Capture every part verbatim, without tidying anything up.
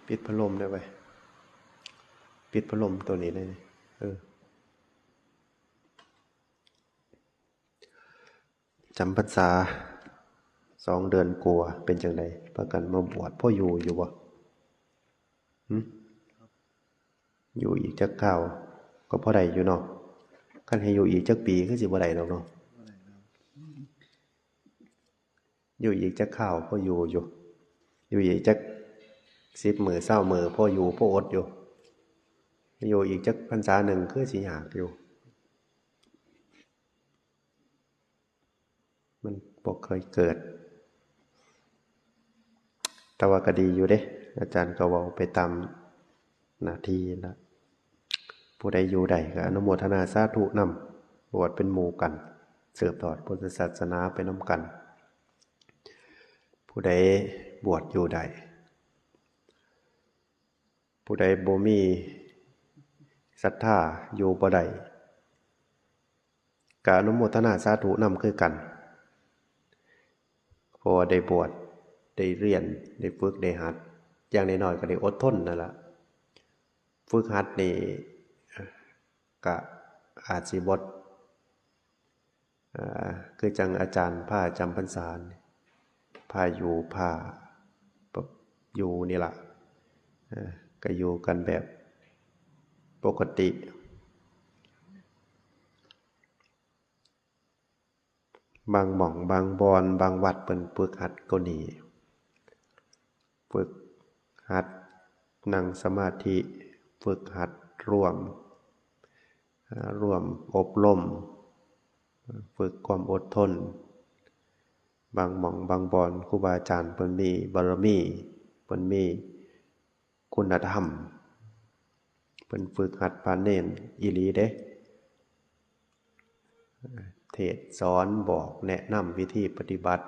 ปิดพัดลมได้ไหม ปิดพัดลมตัวนี้ได้นี่ เออ จำพรรษาสองเดือนกว่าเป็นจังได พากันมาบวช พออยู่อยู่บ่ หึ อยู่อีกจักคราว ก็พอได้อยู่เนาะ คันให้อยู่อีกจักปีคือสิบ่ได้ดอกเนาะ อยู่อีกจักคราว พออยู่อยู่ อยู่อีกจักสิบมื้อซาวมื้อ พออยู่พออดอยู่ อยู่อีกจักพรรษาหนึ่งคือสิยากอยู่ มันบ่เคยเกิด แต่ว่าก็ดีอยู่เด้ อาจารย์ก็เว้าไปตามหน้าที่ละ ผู้ใดอยู่ได้ก็อนุโมทนาสาธุนำ บวชเป็นหมู่กัน สืบทอดพุทธศาสนาไปนำกัน ผู้ใดบวชอยู่ได้ ผู้ใดบ่มีศรัทธาอยู่บ่ได้ ก็อนุโมทนาสาธุนำคือกัน เพราะว่าได้บวช ได้เรียน ได้ฝึก ได้หัด อย่างน้อยๆก็ได้อดทนนั่นล่ะ ฝึกหัดนี่ ก็อาจสิบ่ อ่า คือจั่งอาจารย์พาจำพรรษานี่ พาอยู่ พา อยู่นี่ล่ะ อ่า ก็อยู่กันแบบปกติ บางหม่อง บางบ่อน บางวัดเพิ่นฝึกหัดกว่านี้ ฝึกหัดนั่งสมาธิ ฝึกหัดร่วม อ่า ร่วมอบรม ฝึกความอดทน บางหม่อง บางบ่อน ครูบาอาจารย์เพิ่นมีบารมี เพิ่นมีคุณธรรม เพิ่นฝึกหัดพระเณรอีหลีเด้ เทศน์สอน บอก แนะนำวิธีปฏิบัติ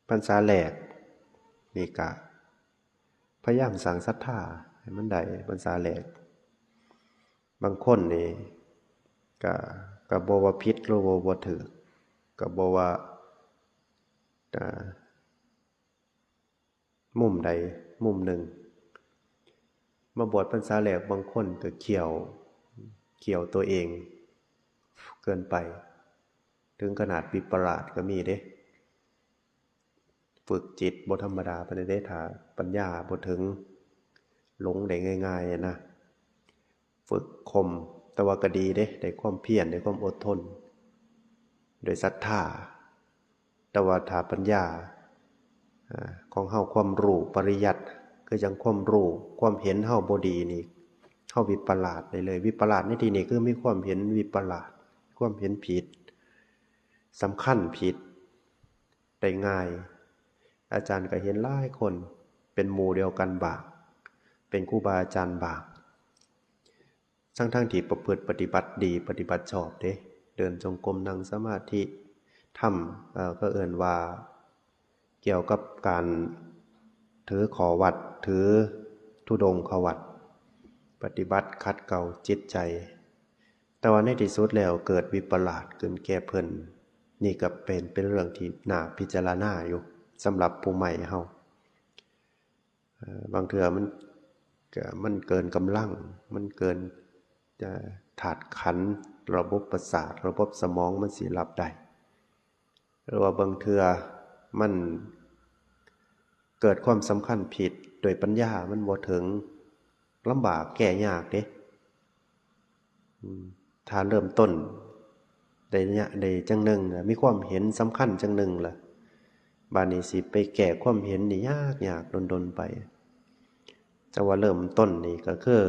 พรรษาแรกนี่ก็พยายามสร้างศรัทธาให้มันได้ พรรษาแรก บางคนนี่ก็ ก็บ่ว่าผิดหรือว่าบ่ถูก ก็บ่ว่า อ่า มุมใดมุมหนึ่ง มาบวชพรรษาแรก บางคนก็เคี่ยว เคี่ยวตัวเองเกินไป ถึงขนาดวิปลาสก็มีเด้ ฝึกจิตบ่ธรรมดาปานใดเด้ ถ้าปัญญาบ่ถึง หลงได้ง่ายๆอะนะ ฝึกข่ม แต่ว่าก็ดีเด้ ได้ความเพียร ได้ความอดทน โดยศรัทธา แต่ว่าถ้าปัญญา อ่า ของเฮา ความรู้ปริยัติ คือจั่งความรู้ ความเห็นเฮาบ่ดีนี่ เฮาวิปลาสได้เลย วิปลาสในที่นี้คือมีความเห็นวิปลาส ความเห็นผิด สำคัญผิดได้ง่าย อาจารย์ก็เห็นหลายคน เป็นหมู่เดียวกันบาง เป็นครูบาอาจารย์บาง ทั้งๆที่ประพฤติปฏิบัติดี ปฏิบัติชอบเด้ เดินจงกรม นั่งสมาธิ ทำ เอ่อ ก็เอิ้นว่า เกี่ยวกับการถือข้อวัด ถือธุดงควัตร ปฏิบัติขัดเกลาจิตใจ แต่ว่าในที่สุดแล้วเกิดวิปลาสขึ้นแก่เพิ่น นี่ก็เป็น เป็นเรื่องที่น่าพิจารณาอยู่ สำหรับผู้ใหม่เฮา เอ่อ บางเทื่อมันก็ มันเกินกำลัง มันเกิน เอ่อ ธาตุขันธ์ ระบบประสาท ระบบสมองมันสิรับได้ หรือว่าบางเทื่อมันเกิดความสำคัญผิด โดยปัญญามันบ่ถึง ลำบาก แก้ยากเด้ อืม ถ้าเริ่มต้นได้เนี่ย ได้จั่งหนึ่งน่ะ มีความเห็นสำคัญจั่งหนึ่งล่ะ บาดนี้สิไปแก้ความเห็นนี่ยาก ยาก ดนๆไป แต่ว่าเริ่มต้นนี่ก็คือ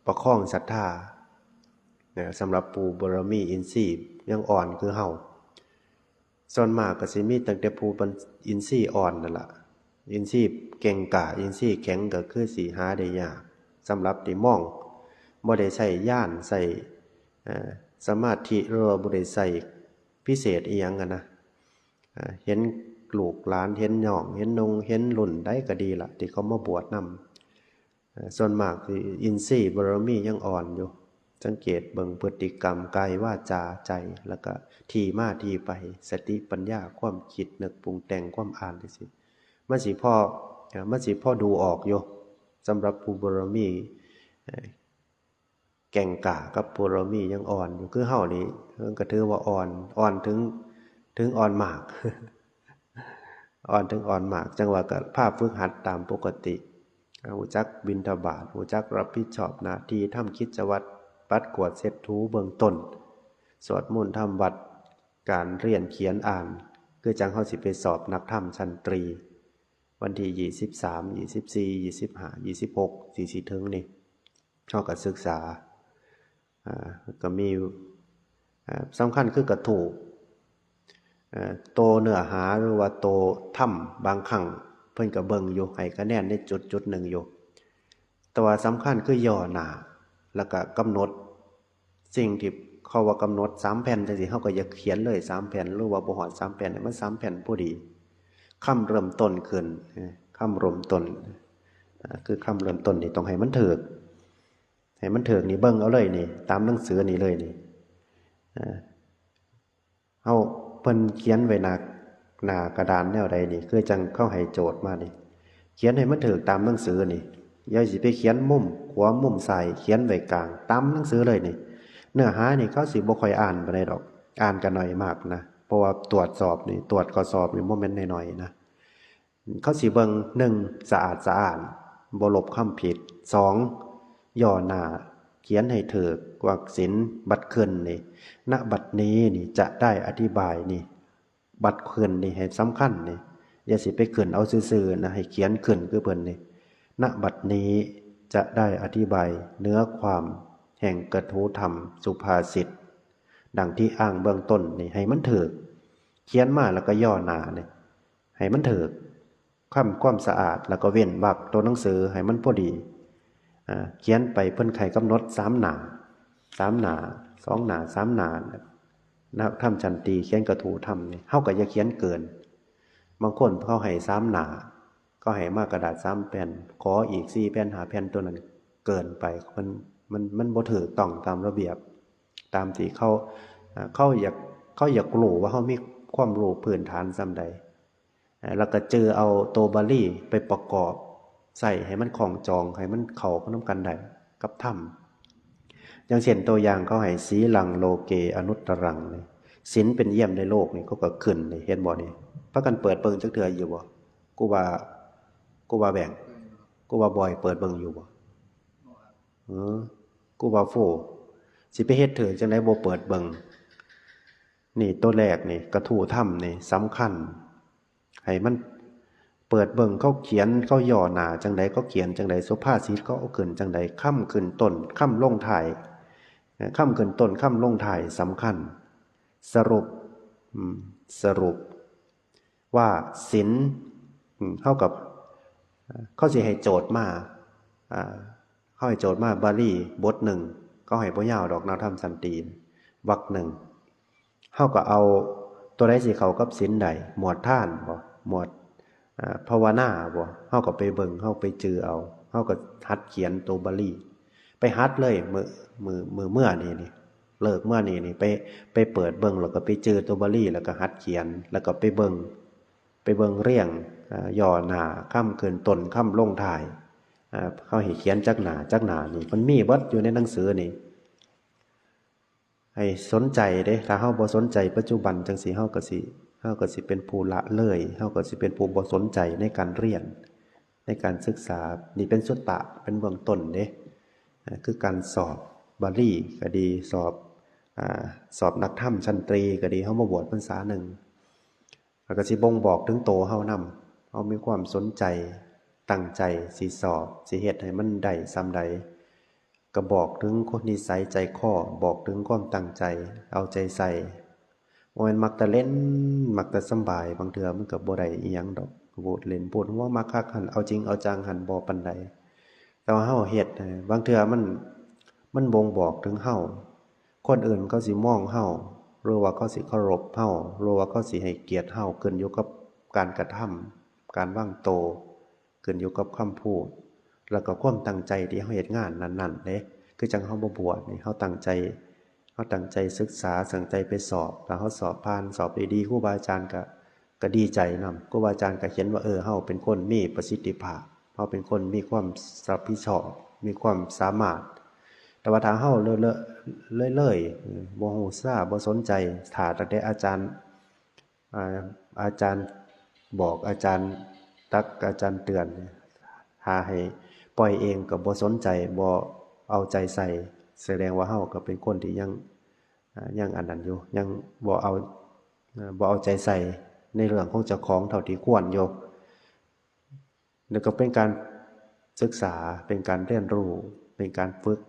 ประคองศรัทธานะ สำหรับผู้บารมีอินทรีย์ยังอ่อนคือเฮา ส่วนมากก็สิมีตั้งแต่ผู้บัน- อินทรีย์อ่อนนั่นล่ะ อินทรีย์เก่งกล้า อินทรีย์แข็งก็คือสิหาได้ยาก สำหรับที่มอง บ่ได้ใช้ญาณ ใช้ เอ่อ สมาธิ หรือว่าบ่ได้ใช้พิเศษอิหยังหั้นนะ เอ่อ เห็นลูกหลาน เห็นน้อง เห็นนุ่ง เห็นรุ่นใดก็ดีล่ะ ที่เขามาบวชนำ เอ่อ ส่วนมากสิอินทรีย์บารมียังอ่อนอยู่ สังเกตเบิ่งพฤติกรรม กาย วาจา ใจ แล้วก็ที่มาที่ไป สติปัญญา ความคิดนึกปรุงแต่ง ความอ่านจั่งซี้ มันสิพอเอ่อมันสิพอดูออกอยู่ สำหรับผู้บารมีเอ่อแก่งกล้ากับบารมียังอ่อนอยู่ คือเฮานี่มันก็ถือว่าอ่อน อ่อนถึง ถึงอ่อนมาก อ่อนถึงอ่อนมาก จั่งว่าก็พาฝึกหัดตามปกติ ฮู้จักบิณฑบาต ฮู้จักรับผิดชอบหน้าที่ ทำกิจวัตร ปัดกวาดเช็ดถูเบื้องต้น สวดมนต์ทำวัตร การเรียนเขียนอ่าน คือจั่งเฮาสิไปสอบนักธรรมชั้นตรี วันที่ยี่สิบสาม ยี่สิบสี่ ยี่สิบห้า ยี่สิบหก ที่สิถึงนี่ เฮาก็ศึกษา อ่า ก็มีอยู่ อ่า สำคัญคือกระทู้ เอ่อ โตเนื้อหาหรือว่าโตธรรม บางครั้งเพิ่นก็เบิ่งอยู่ ให้คะแนนในจุดจุดหนึ่งอยู่ แต่ว่าสำคัญคือย่อหน้า แล้วก็กำหนดสิ่งที่เขาว่ากำหนดสามแผ่นจั่งซี้ เฮาก็อย่าเขียนเลยสามแผ่น หรือว่าบ่ฮอดสามแผ่น ให้มันสามแผ่นพอดี คำเริ่มต้นขึ้น เอ่อ คำเริ่มต้น อ่า คือคำเริ่มต้นนี่ต้องให้มันถูก ให้มันถูกนี่เบิ่งเอาเลยนี่ ตามหนังสือนี่เลยนี่ อ่า เฮา เพิ่นเขียนไว้หน้า หน้ากระดานแนวใดนี่ คือจั่งเขาให้โจทย์มานี่ เขียนให้มันถูกตามหนังสือนี่ อย่าสิไปเขียนมุมขวามุมซ้าย เขียนไว้กลาง ตามหนังสือเลยนี่ เนื้อหานี่เขาสิบ่ค่อยอ่านปานใดดอก อ่านก็น้อยมากนะ เพราะว่าตรวจสอบนี่ ตรวจข้อสอบนี่บ่แม่นน้อยๆนะ เขาสิเบิ่ง หนึ่ง สะอาดสะอ้าน บ่ลบคำผิด สอง ย่อหน้า เขียนให้ถูก วรรคศิลป์ บัดขึ้นนี่ ณ บัดนี้นี่จะได้อธิบายนี่ บัดขึ้นนี่ให้สำคัญนี่ อย่าสิไปขึ้นเอาซื่อๆนะ ให้เขียนขึ้นคือเพิ่นนี่ ณ บัดนี้จะได้อธิบายเนื้อความแห่งกระทู้ธรรมสุภาษิต ดังที่อ้างเบื้องต้นนี่ ให้มันถูก เขียนมาแล้วก็ย่อหน้านี่ ให้มันถูก คำความสะอาด แล้วก็เว้นวรรคตัวหนังสือให้มันพอดี อ่า เขียนไป เพิ่นให้กำหนดสามหน้า สามหน้า สองหน้า สามหน้า นักธรรมชั้นตรีเขียนกระทู้ธรรมนี่ เฮาก็อย่าเขียนเกิน บางคนเขาให้สามหน้า เขาให้มากระดาษสามแผ่น ขออีกสี่แผ่น ห้าแผ่น ตัวนั้นเกินไป มัน มัน มันบ่ถูกต้องตามระเบียบ ตามที่เขา อ่า เขาอยาก เขาอยากรู้ว่าเฮามีความรู้พื้นฐานส่ำใด อ่า แล้วก็จื่อเอาตัวบาลีไปประกอบใช้ให้มันคล้องจอง ให้มันเข้ากับนำกันได้กับธรรม อย่างเช่นตัวอย่างเขาให้ สีลังโลเกอนุตตรังนี่ ศีลเป็นเยี่ยมในโลกนี่ เขาก็ขึ้นนี่ เห็นบ่นี่ พากันเปิดเบิ่งจักเทื่ออยู่บ่ ครูบา ครูบาแบง ครูบาบอยเปิดเบิ่งอยู่บ่ เออ ครูบาโฟ สิไปเฮ็ดถูกจั่งใดบ่เปิดเบิ่ง นี่ตัวแรกนี่ กระทู้ธรรมนี่สำคัญ ให้มันเปิดเบิ่งเขาเขียน เขาย่อหน้าจั่งใด เขาเขียนจั่งใด สุภาษิตเขาเอาขึ้นจั่งใด คำขึ้นต้น คำลงท้าย เอ่อ คำขึ้นต้น คำลงท้ายสำคัญ สรุป อืม สรุป ว่าศีล อืม เท่ากับ เอ่อ เขาสิให้โจทย์มา อ่า เขาให้โจทย์มาบาลีบทหนึ่ง เขาให้บ่ยาวดอก นักธรรมชั้นตรี วรรคหนึ่ง เฮาก็เอาตัวใดสิเข้ากับศีลใด หมวดทานบ่ หมวด อ่า ภาวนาบ่ เฮาก็ไปเบิ่ง เฮาไปจื่อเอา เฮาก็หัดเขียนตัวบาลี ไปหัดเลย มื้อ มื้อ มื้อเมื่อนี้นี่ เลิกเมื่อนี้นี่ ไป ไปเปิดเบิ่ง แล้วก็ไปจื่อตัวบาลี แล้วก็หัดเขียน แล้วก็ไปเบิ่ง ไปเบิ่งเรียง อ่า ย่อหน้า คำขึ้นต้น คำลงท้าย อ่า เขาให้เขียนจักหน้า จักหน้านี่ มันมีเบิดอยู่ในหนังสือนี่ ให้สนใจเด้ ถ้าเฮาบ่สนใจปัจจุบันจั่งซี้ เฮาก็สิ เฮาก็สิเป็นผู้ละเลย เฮาก็สิเป็นผู้บ่สนใจในการเรียน ในการศึกษา นี่เป็นสุตตะ เป็นเบื้องต้นเด้ อ่า คือการสอบบาลีก็ดี สอบ อ่า สอบนักธรรมชั้นตรีก็ดี เฮามาบวชพรรษาหนึ่ง แล้วก็สิบ่งบอกถึงโตเฮานำ เฮามีความสนใจ ตั้งใจสิสอบ สิเฮ็ดให้มันได้ส่ำใด ก็บอกถึงคนนิสัยใจคอ บอกถึงความตั้งใจ เอาใจใส่ บ่แม่นมักแต่เล่น มักแต่สำบาย บางเทื่อมันก็บ่ได้อิหยังดอก พูดเล่นพูดหัว มักคักหั่น เอาจริงเอาจังหั่น บ่ปานใด แต่ว่าเฮาเฮ็ด เอ่อ บางเทื่อมัน มันบ่งบอกถึงเฮา คนอื่นเขาสิมองเฮา หรือว่าเขาสิเคารพเฮา หรือว่าเขาสิให้เกียรติเฮา ขึ้นอยู่กับการกระทำ การวางโต ขึ้นอยู่กับคำพูด แล้วก็ความตั้งใจที่เฮาเฮ็ดงานนั้นๆเด้ คือจั่งเฮามาบวชนี่ เฮาตั้งใจ เฮาตั้งใจศึกษา ตั้งใจไปสอบ ถ้าเฮาสอบผ่าน สอบได้ดี ครูบาอาจารย์ก็ ก็ดีใจนำ ครูบาอาจารย์ก็เห็นว่า เออ เฮาเป็นคนมีประสิทธิภาพ เฮาเป็นคนมีความรับผิดชอบ มีความสามารถ แต่ว่าถ้าเฮาเลอะเลอะเลยเลย เออ บ่ฮู้ซา บ่สนใจ ถ้าตั้งแต่อาจารย์ อ่า อาจารย์บอก อาจารย์ตัก อาจารย์เตือน ถ้าให้ปล่อยเองก็บ่สนใจ บ่เอาใจใส่ แสดงว่าเฮาก็เป็นคนที่ยัง อ่า ยังอันนั้นอยู่ ยังบ่เอา อ่า บ่เอาใจใส่ในเรื่องของเจ้าของเท่าที่ควรอยู่ แล้วก็เป็นการศึกษา เป็นการเรียนรู้ เป็นการฝึก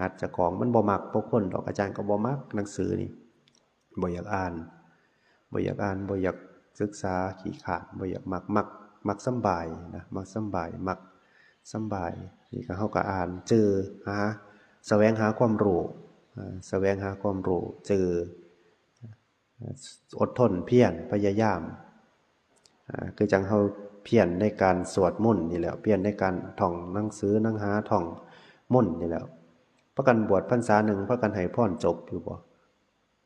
หัดเจ้าของ มันบ่มักบ่คนดอก อาจารย์ก็บ่มักหนังสือนี่ บ่อยากอ่าน บ่อยากอ่าน บ่อยากศึกษา ขี้คร้าน บ่อยากมัก มัก มักสำบายนะ มักสำบาย มักสำบาย นี่ก็เฮาก็อ่าน จื่อ หา แสวงหาความรู้ อ่า แสวงหาความรู้ จื่อ อดทน เพียร พยายาม อ่า คือจั่งเฮาเพียรในการสวดมนต์นี่แหละ เพียรในการท่องหนังสือ หนังหา ท่องมนต์นี่แหละ พากันบวชพรรษาหนึ่ง พากันให้พรจบอยู่บ่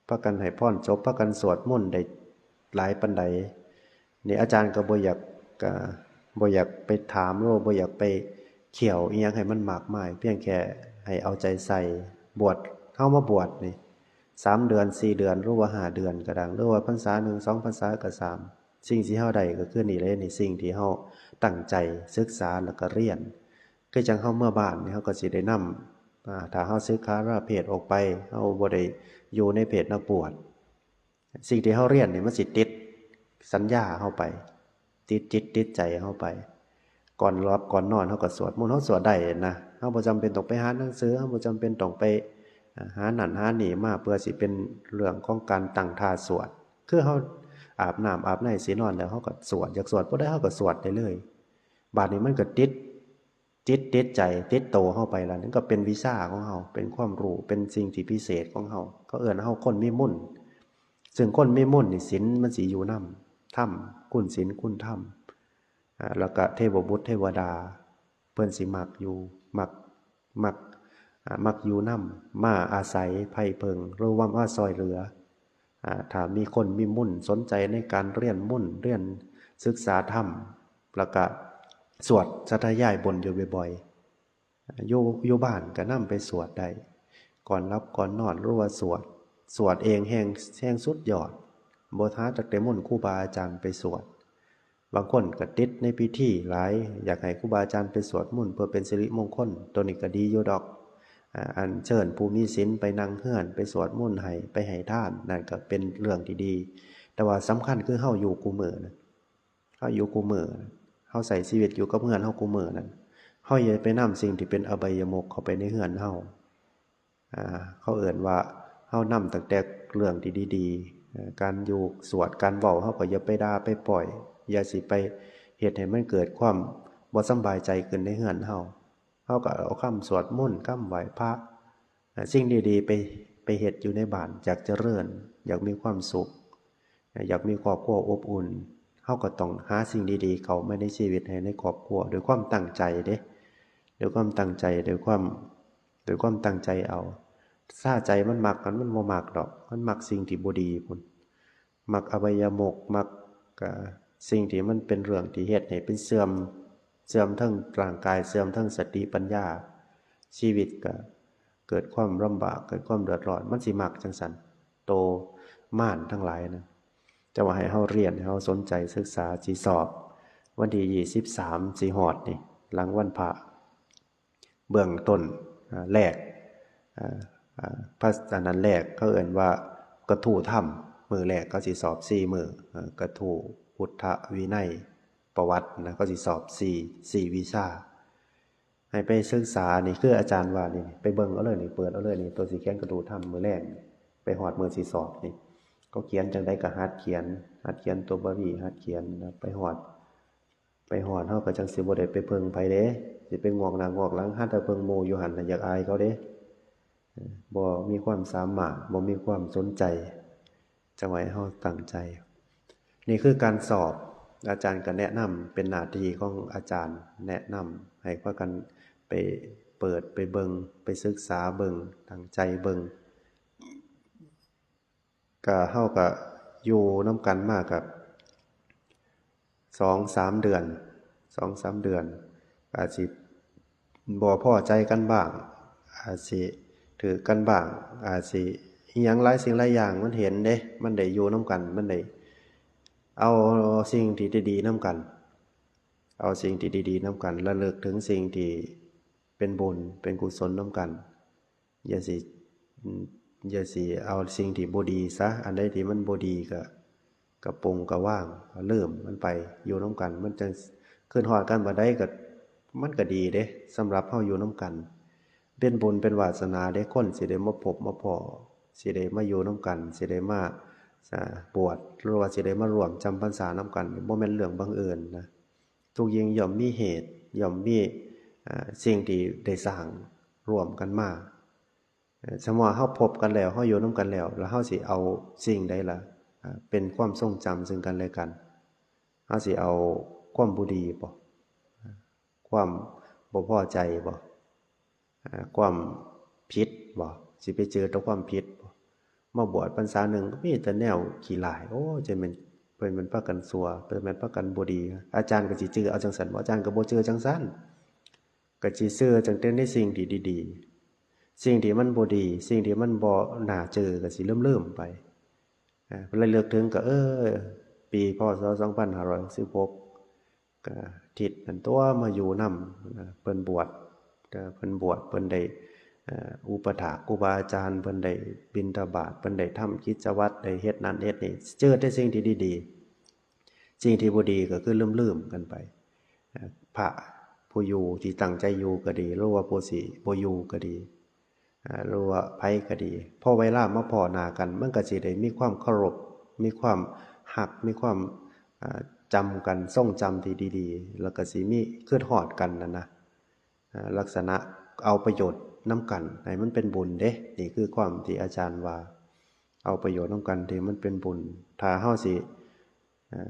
พากันให้พรจบ พากันสวดมนต์ได้หลายปานใด นี่อาจารย์ก็บ่อยาก ก็บ่อยากไปถาม หรือว่าบ่อยากไปเคี่ยวอิหยังให้มันมากมาย เพียงแค่ให้เอาใจใส่ บวช เฮามาบวชนี่ สามเดือน สี่เดือน หรือว่าห้าเดือนก็ดัง หรือว่าพรรษาหนึ่ง สองพรรษาก็ซ่าม สิ่งที่เฮาได้ก็คือนี่แหละ นี่สิ่งที่เฮาตั้งใจศึกษาแล้วก็เรียน คือจั่งเฮาเมือบ้านนี่ เฮาก็สิได้นำ อ่า ถ้าเฮาสึกขาลาเพศออกไป เฮาบ่ได้อยู่ในเพศนักบวช สิ่งที่เฮาเรียนนี่มันสิติดสัญญาเฮาไป ติดจิตติดใจเฮาไป ก่อนหลับก่อนนอนเฮาก็สวดมนต์ เฮาสวดได้นะ เฮาบ่จำเป็นต้องไปหาหนังสือ เฮาบ่จำเป็นต้องไป อ่า หานั่นหานี่มาเพื่อสิเป็นเรื่องของการตั้งท่าสวด คือเฮาอาบน้ำอาบในสินอนแล้ว เฮาก็สวด อยากสวดบ่ได้ เฮาก็สวดได้เลย บาดนี้มันก็ติด จิตติดใจติดโตเฮาไปแล้ว นั่นก็เป็นวิชาของเฮา เป็นความรู้ เป็นสิ่งที่พิเศษของเฮา เขาเอิ้นเฮาคนมีมนต์ ซึ่งคนมีมนต์นี่ศีลมันสิอยู่นำ ธรรม คุณศีลคุณธรรม อ่า แล้วก็เทวบุตรเทวดา เพิ่นสิมักอยู่ มัก มัก อ่า มักอยู่นำ มาอาศัยไพร่เพิง หรือว่ามาซ่อยเหลือ อ่า ถ้ามีคนมีมนต์ สนใจในการเรียนมนต์ เรียนศึกษาธรรม แล้วก็สวดสาธยายบนต์อยู่บ่อยๆ อยู่ อยู่บ้านก็นำไปสวดได้ ก่อนหลับก่อนนอน หรือว่าสวด สวดเองแฮง แฮงสุดยอด บ่หาจักแต่มนต์ครูบาอาจารย์ไปสวด บางคนก็ติดในพิธีหลาย อยากให้ครูบาอาจารย์ไปสวดมนต์เพื่อเป็นสิริมงคล ตัวนี้ก็ดีอยู่ดอก อ่า อัญเชิญผู้มีศีลไปนั่งเฮือน ไปสวดมนต์ให้ ไปให้ทาน นั่นก็เป็นเรื่องที่ดี แต่ว่าสำคัญคือเฮาอยู่คู่มื้อนะ เฮาอยู่คู่มื้อ เฮาใช้ชีวิตอยู่กับเฮือนเฮาคู่มื้อนั่น เฮาอย่าไปนำสิ่งที่เป็นอบายมุขเข้าไปในเฮือนเฮา อ่า เขาเอิ้นว่าเฮานำตั้งแต่เรื่องที่ดีๆ เอ่อ การอยู่สวด การเว้า เฮาก็อย่าไปด่าไปป้อย อย่าสิไปเฮ็ดให้มันเกิดความบ่สำบายใจขึ้นในเฮือนเฮา เฮาก็เอาคำสวดมนต์ คำไหว้พระ อ่า สิ่งดีๆ ไป ไปเฮ็ดอยู่ในบ้าน อยากเจริญ อยากมีความสุข อยากมีครอบครัวอบอุ่น เฮาก็ต้องหาสิ่งดีๆ เข้ามาในชีวิตให้ในครอบครัว ด้วยความตั้งใจเด้ ด้วยความตั้งใจ ด้วยความ ด้วยความตั้งใจเอา ถ้าใจมันมัก มัน มันบ่มักดอก มันมักสิ่งที่บ่ดีพุ้น มักอบายมุข มัก อ่า สิ่งที่มันเป็นเรื่องที่เฮ็ดให้เป็นเสื่อม เสื่อมทั้งร่างกาย เสื่อมทั้งสติปัญญา ชีวิตก็เกิดความลำบาก เกิดความเดือดร้อน มันสิมักจั่งซั้น โตมารทั้งหลายนะ แต่ว่าให้เฮาเรียน ให้เฮาสนใจศึกษา สิสอบวันที่ยี่สิบสาม สิฮอดนี่ หลังวันพระ เบื้องต้น อ่า แรก อ่า อ่า พระ อันนั้นแรก เขาเอิ้นว่ากระทู้ธรรม มื้อแรกเขาสิสอบสี่มื้อ อ่า กระทู้ พุทธวินัย ประวัตินะ เขาสิสอบสี่ สี่วิชา ให้ไปศึกษานี่ คืออาจารย์ว่านี่ ไปเบิ่งเอาเลยนี่ เปิดเอาเลยนี่ ตัวสิเขียนกระทู้ธรรมมื้อแรก ไปฮอดมื้อสิสอบนี่ เขาเขียนจั่งใดก็หัดเขียน หัดเขียนตัวบาลี หัดเขียนนะ ไปฮอด ไปฮอดเฮาก็จั่งสิบ่ได้ไปเพิ่งไผเด้ สิไปงอกหน้างอกหลัง หาแต่เพิ่งหมู่อยู่หั่นน่ะ อยากอายเขาเด้ เออ บ่มีความสามารถ บ่มีความสนใจ จั่งว่าให้เฮาตั้งใจ นี่คือการสอบ อาจารย์ก็แนะนำ เป็นหน้าที่ของอาจารย์ แนะนำให้พากันไปเปิด ไปเบิ่ง ไปศึกษาเบิ่ง ตั้งใจเบิ่ง ก็ เฮาก็อยู่นำกันมาก็ สองสามเดือน สองสามเดือน อาจสิบ่พอใจกันบ้าง อาจสิถือกันบ้าง อาจสิอิหยังหลายสิ่งหลายอย่างมันเห็นเด้ มันได้อยู่นำกัน มันได้เอาสิ่งที่ดีๆนำกัน เอาสิ่งที่ดีๆนำกัน ระลึกถึงสิ่งที่เป็นบุญเป็นกุศลนำกัน อย่าสิ อืม อย่าสิเอาสิ่งที่บ่ดีซะ อันใดที่มันบ่ดีก็ ก็ปลงก็วาง ก็ลืมมันไป อยู่นำกัน มันจั่ง คิดฮอดกันบัดใดก็ มันก็ดีเด้ สำหรับเฮาอยู่นำกัน เป็นบุญเป็นวาสนาเด้ คนสิได้มาพบมาพ้อ สิได้มาอยู่นำกัน สิได้มา อ่า บวช หรือว่าสิได้มาร่วมจำพรรษานำกัน บ่แม่นเรื่องบังเอิญนะ ทุกอย่างย่อมมีเหตุ ย่อมมี อ่า สิ่งที่ได้สร้างร่วมกันมา เอ่อ สมมุติว่าเฮาพบกันแล้ว เฮาอยู่นำกันแล้ว แล้วเฮาสิเอาสิ่งใดล่ะ อ่า เป็นความทรงจำซึ่งกันและกัน เฮาสิเอาความบ่ดีบ่ ความบ่พอใจบ่ อ่า ความผิดบ่ สิไปเจอแต่ความผิดบ่ มาบวชพรรษาหนึ่งก็มีแต่แนวขี้ร้าย โอ้ จั่งแม่น เพิ่นแม่นพากันซั่ว เพิ่นแม่นพากันบ่ดี อาจารย์ก็สิเจอเอาจั่งซั้นบ่ อาจารย์ก็บ่เจอจั่งซั้น ก็สิเจอตั้งแต่ในสิ่งที่ดีๆ สิ่งที่มันบ่ดี สิ่งที่มันบ่น่าเจอก็สิลืมๆไป อ่า เพิ่นเลยเลือกถึงก็ เออ ปี พ.ศ. สองพันห้าร้อยหกสิบหก ก็ทิศนั่นตั๊วมาอยู่นำ อ่า เพิ่นบวช ก็เพิ่นบวช เพิ่นได้ เอ่อ อุปัฏฐากครูบาอาจารย์ เพิ่นได้บิณฑบาต เพิ่นได้ทำกิจวัตร ได้เฮ็ดนั่นเฮ็ดนี่ เจอแต่สิ่งที่ดีๆ สิ่งที่บ่ดีก็คือลืมๆกันไป เอ่อ พระผู้อยู่ที่ตั้งใจอยู่ก็ดี หรือว่าผู้สิบ่อยู่ก็ดี อ่า หรือว่าไผก็ดี พอเวลามาพ้อหน้ากัน มันก็สิได้มีความเคารพ มีความฮัก มีความ อ่า จำกัน ทรงจำที่ดีๆ แล้วก็สิมีคิดฮอดกันนั่นนะ อ่า ลักษณะเอาประโยชน์นำกัน ให้มันเป็นบุญเด้ นี่คือความที่อาจารย์ว่า เอาประโยชน์นำกันที่มันเป็นบุญ ถ้าเฮาสิ เอ่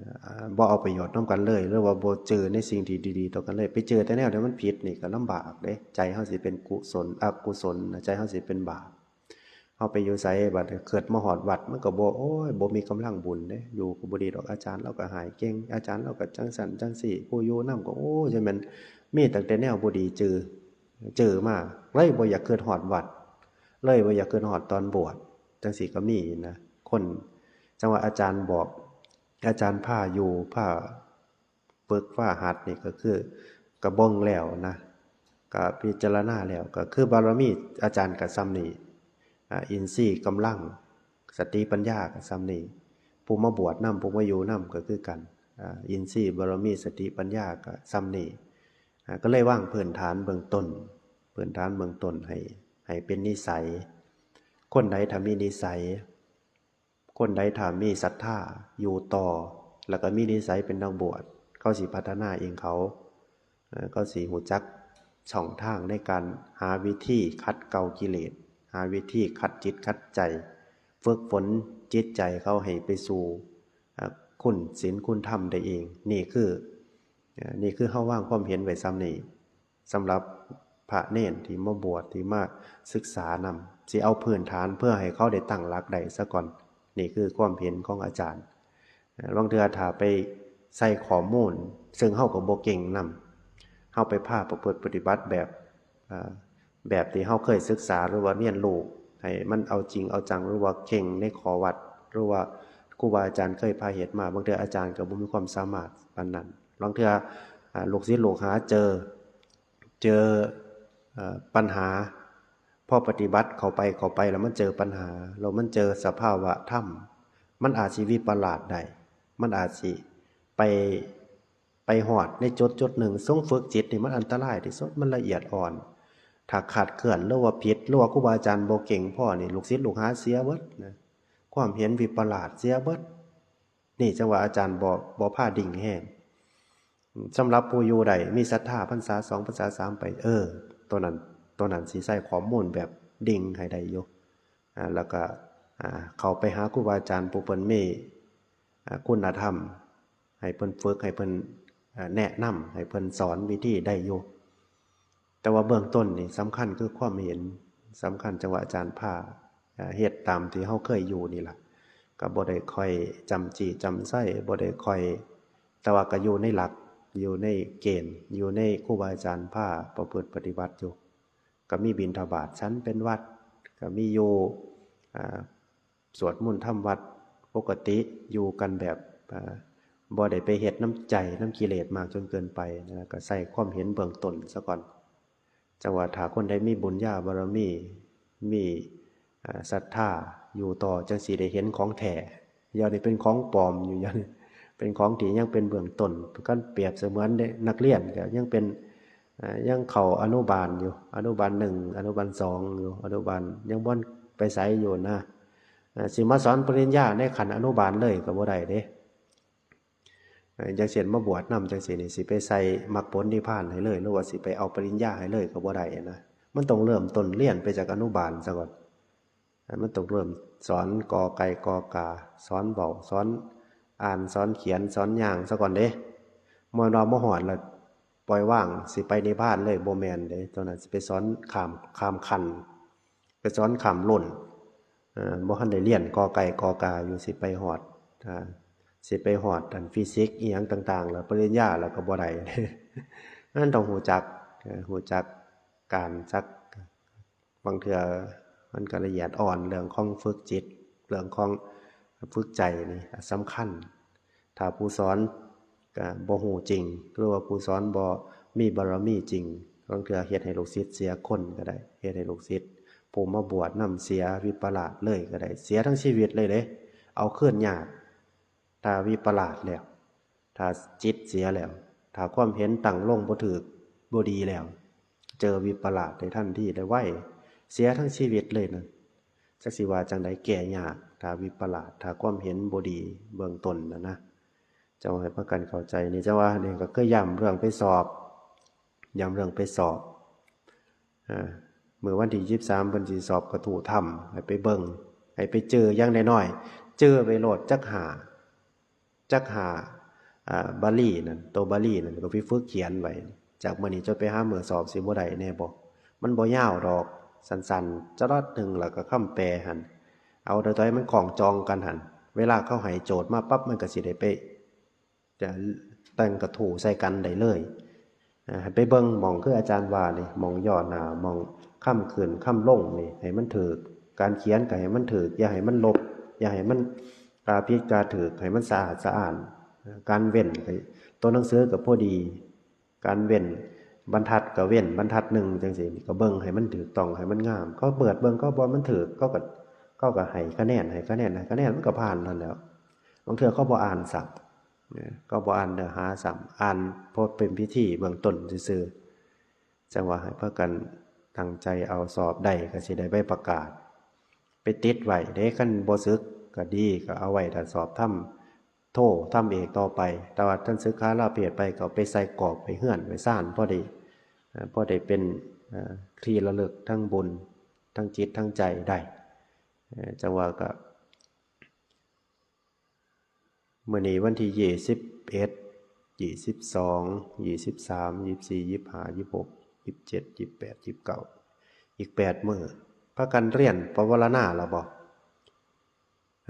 อ บ่เอาประโยชน์นำกันเลย หรือว่าบ่เจอในสิ่งที่ดีๆต่อกันเลย ไปเจอแต่แนวที่มันผิดนี่ก็ลำบากเด้ ใจเฮาสิเป็นกุศล อกุศลนะ ใจเฮาสิเป็นบาป เฮาไปอยู่ไสบัดนี้ คิดมาฮอดวัด มันก็บ่ โอ้ย บ่มีกำลังบุญเด้ อยู่ก็บ่ดีดอก อาจารย์ลาวก็หายเก่ง อาจารย์ลาวก็จั่งซั้นจั่งซี้ ผู้อยู่นำก็ โอ้ย จั่งแม่นมีตั้งแต่แนวบ่ดีเจอ เจอมา เลยบ่อยากคิดฮอดวัด เลยบ่อยากคิดฮอดตอนบวช จั่งซี้ก็มีนะ คน จั่งว่าอาจารย์บอก อาจารย์พาอยู่ พาฝึก พาหัดนี่ก็คือ ก็เบิ่งแล้วนะ ก็พิจารณาแล้ว ก็คือบารมีอาจารย์ก็ส่ำนี้ อ่า อินทรีย์กำลัง สติปัญญาก็ส่ำนี้ ผู้มาบวชนำ ผู้มาอยู่นำก็คือกัน อ่า อินทรีย์บารมี สติปัญญาก็ส่ำนี้ อ่า ก็เลยวางพื้นฐานเบื้องต้น พื้นฐานเบื้องต้นให้ ให้เป็นนิสัย คนใดถ้ามีนิสัย คนใดถ้ามีศรัทธาอยู่ต่อ แล้วก็มีนิสัยเป็นนักบวช เขาสิพัฒนาเองเขา เอ่อ เขาสิรู้จักช่องทางในการหาวิธีขัดเกลากิเลส หาวิธีขัดจิตขัดใจ ฝึกฝนจิตใจเขาให้ไปสู่ เอ่อ คุณศีลคุณธรรมได้เอง นี่คือ เอ่อ นี่คือเฮาวางความเห็นไว้ส่ำนี้ สำหรับพระเณรที่มาบวช ที่มาศึกษานำ สิเอาพื้นฐานเพื่อให้เขาได้ตั้งหลักได้ซะก่อน นี่คือความเห็นของอาจารย์ เอ่อ ลางเทื่อถ้าไปใส่ข้อมูล ซึ่งเฮาก็บ่เก่งนำ เฮาไปพาประพฤติปฏิบัติแบบ เอ่อ แบบที่เฮาเคยศึกษาหรือว่าเรียนรู้ ให้มันเอาจริงเอาจัง หรือว่าเข่งในข้อวัด หรือว่าครูบาอาจารย์เคยพาเฮ็ดมา บางเทื่ออาจารย์ก็บ่มีความสามารถปานนั้น ลางเทื่อ อ่า ลูกศิษย์ลูกหาเจอ เจอ เอ่อ ปัญหา พอปฏิบัติเข้าไป เข้าไปแล้วมันเจอปัญหา แล้วมันเจอสภาวะธรรม มันอาจสิวิปลาสได้ มันอาจสิไป ไปฮอดในจุดจุดหนึ่ง ทรงฝึกจิตนี่มันอันตรายที่สุด มันละเอียดอ่อน ถ้าขาดเคลื่อนหรือว่าผิด หรือว่าครูบาอาจารย์บ่เก่งพอนี่ ลูกศิษย์ลูกหาเสียเบิดนะ ความเห็นวิปลาสเสียเบิด นี่จั่งว่าอาจารย์บ่ บ่พาดิ่งแฮง สำหรับผู้อยู่ได้ มีศรัทธาพรรษาสองพรรษาสามไป เออ ตัวนั้น ตัวนั้นสิใส่ข้อมูลแบบดิ่งให้ได้อยู่ อ่า แล้วก็ อ่า เข้าไปหาครูบาอาจารย์ผู้เพิ่นมี อ่า คุณธรรม ให้เพิ่นฝึก ให้เพิ่น อ่า แนะนำ ให้เพิ่นสอนวิธีได้อยู่ แต่ว่าเบื้องต้นนี่สำคัญคือความเห็น สำคัญจั่งว่าอาจารย์พา อ่า เฮ็ดตามที่เฮาเคยอยู่นี่ล่ะ ก็บ่ได้ค่อยจำจี้จำไส้ บ่ได้ค่อย แต่ว่าก็อยู่ในหลัก อยู่ในเกณฑ์ อยู่ในครูบาอาจารย์พาประพฤติปฏิบัติอยู่ ก็มีบิณฑบาตฉันเป็นวัด ก็มีอยู่ อ่า สวดมนต์ทำวัดปกติ อยู่กันแบบ อ่า บ่ได้ไปเฮ็ดนำใจนำกิเลสมากจนเกินไปนะ ก็ใส่ความเห็นเบื้องต้นซะก่อน จังว่าถ้าคนใดมีบุญญาบารมี มี อ่า ศรัทธาอยู่ต่อ จังสิได้เห็นของแท้ เดี๋ยวนี้เป็นของปลอมอยู่ เดี๋ยวนี้เป็นของที่ยังเป็นเบื้องต้น คันเปรียบเสมือนเด็กนักเรียนก็ยังเป็น อ่า ยังเข้าอนุบาลอยู่ อนุบาลหนึ่ง อนุบาลสองอยู่ อนุบาลยังบ่ไปไสอยู่นะ อ่า สิมาสอนปริญญาในขั้นอนุบาลเลยก็บ่ได้เด้ อ่า อย่างเช่นมาบวชนำจังซี่นี่ สิไปใส่มรรคผลนิพพานให้เลย หรือว่าสิไปเอาปริญญาให้เลยก็บ่ได้นะ มันต้องเริ่มต้นเรียนไปจากอนุบาลซะก่อน อ่า มันต้องเริ่มสอนกอไก่กอกา สอนเว้า สอนอ่าน สอนเขียน สอนย่างซะก่อนเด้ บ่แม่นว่ามาฮอดแล้วปล่อยวาง สิไปนิพพานเลย บ่แม่นเด้ ตอนนั้นสิไปสอนข้าม ข้ามขั้น ไปสอนข้ามรุ่น เอ่อ บ่ทันได้เรียนกอไก่กอกาอยู่ สิไปฮอด อ่า สิไปฮอดอันฟิสิกส์อีหยังต่างๆ แล้วปริญญาแล้วก็บ่ได้ มันต้องรู้จัก เอ่อ รู้จักการจัก บางเทื่อมันก็ละเอียดอ่อน เรื่องของฝึกจิต เรื่องของฝึกใจนี่สำคัญ ถ้าผู้สอนก็บ่รู้จริง หรือว่าผู้สอนบ่มีบารมีจริง บางเทื่อเฮ็ดให้ลูกศิษย์เสียคนก็ได้ เฮ็ดให้ลูกศิษย์ผู้มาบวชนำเสียวิปลาสเลยก็ได้ เสียทั้งชีวิตเลยเด้ เอาคืนยาก ถ้าวิปลาสแล้ว ถ้าจิตเสียแล้ว ถ้าความเห็นตั้งลงบ่ถูก บ่ดีแล้ว เจอวิปลาสได้ทันที ได้ไว เสียทั้งชีวิตเลยนะ จักสิว่าจั่งใด แก้ยาก ถ้าวิปลาส ถ้าความเห็นบ่ดีเบื้องต้นนะนะ เจ้าให้พากันเข้าใจนี่ เจ้าว่านี่ก็คือย้ำเรื่องไปสอบ ย้ำเรื่องไปสอบ อ่า มื้อวันที่ยี่สิบสามเพิ่นสิสอบกระทู้ธรรม ให้ไปเบิ่ง ให้ไปเจออย่างน้อยๆ เจอไปโลดจักห้า จักห้า อ่า บาลีนั่น ตัวบาลีนั่นก็ไปฝึกเขียนไว้ จากมื้อนี้จนไปหามื้อสอบสิบ่ได้แน่บ่ มันบ่ยาวดอก สั้นๆ จรอดหนึ่ง แล้วก็คำแปลหั่น เอาโดยตัวให้มันคล้องจองกันหั่น เวลาเขาให้โจทย์มาปั๊บ มันก็สิได้ไป จะแต่งกระทู้ใส่กันได้เลย อ่า ให้ไปเบิ่งหม่องคืออาจารย์ว่านี่ หม่องย่อหน้า หม่องคำขึ้นคำลงนี่ ให้มันถูก การเขียนก็ให้มันถูก อย่าให้มันลบ อย่าให้มันกาผิดกาถูก ให้มันสะอาดสะอ้าน การเว้นก็ ตัวหนังสือก็พอดี การเว้นบรรทัดก็เว้นบรรทัดหนึ่งจังซี่ ก็เบิ่งให้มันถูกต้อง ให้มันงาม เขาเปิดเบิ่ง เขาบ่มันถูก เขาก็ เขาก็ให้คะแนน ให้คะแนน ให้คะแนน มันก็ผ่านนั่นแหล้ว บางเทื่อเขาบ่อ่านซ้ำ เนี่ย เขาบ่อ่านเนื้อหาซ้ำ อ่านพอเป็นพิธีเบื้องต้นซื่อๆ จังว่าให้พากันตั้งใจเอา สอบได้ก็สิได้ใบประกาศ ไปติดไว้เด้ คันบ่สึกก็ดี ก็เอาไว้ถ้าสอบทำโท ทำเอกต่อไป แต่ว่าท่านสึกขาลาเพศไปก็เอาไปใส่กรอบไว้เฮือนไว้ซาน พอได้ อ่า พอได้เป็น อ่า ที่ระลึกทั้งบุญ ทั้งจิตทั้งใจได้ เอ่อ จังว่าก็ มื้อนี้วันที่ยี่สิบเอ็ด ยี่สิบสอง ยี่สิบสาม ยี่สิบสี่ ยี่สิบห้า ยี่สิบหก ยี่สิบเจ็ด ยี่สิบแปด ยี่สิบเก้า อีกแปดมื้อ พากันเรียนปวารณาแล้วบ่